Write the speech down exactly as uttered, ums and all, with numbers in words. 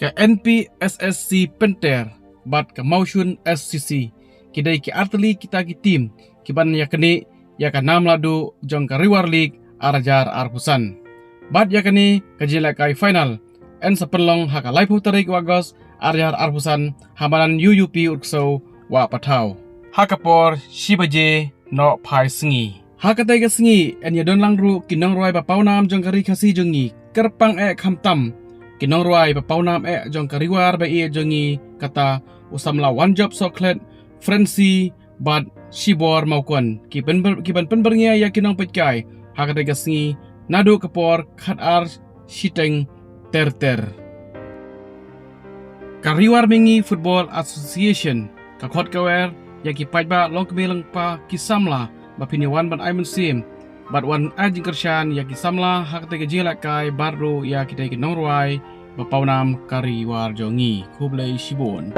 Ka N P S S C Pynter bad ka Mawshun S C C ki dei ki artylli kita ki team ki ban ïa kane ïa ka nam ladu jong ka Riwar League ar hajar arphew san. Bad ïa kane ka jingïalehkai final yn sa pynlong ha ka laiphew tarik u August ar hajar arphew san ha madan U U P Utsaw Wah Pathaw ha ka por shi baje noh phai sngi. Ha katei ka sngi yn ïa don lang ruh ki nongrwai ba pawnam jong ka ri Khasi jong ngi kyrpang eh khamtam ki nongrwai ba pawnam eh jong ka Riwar ba ïeit jong ngi kata u samla Wanjop Sohkhlet, Francie bad Shibor Mawkon ki pynber-, ki ban pynbyrngia ïa ki nongpeitkai ha katei ka sngi naduh ka por khatar shiteng ter ter. Ka Riwar Mihngi Football Association ka khot ka wer ïa ki paidbah longkmie longkpa ki samla ba phin ïa wan ban ai mynsiem bad wan ai jingkyrshan ïa ki samla ha katei ka jingïalehkai bad ruh ïa kitei ki nongrwai ba pawnam ka Riwar jong ngi. Khublei shibun.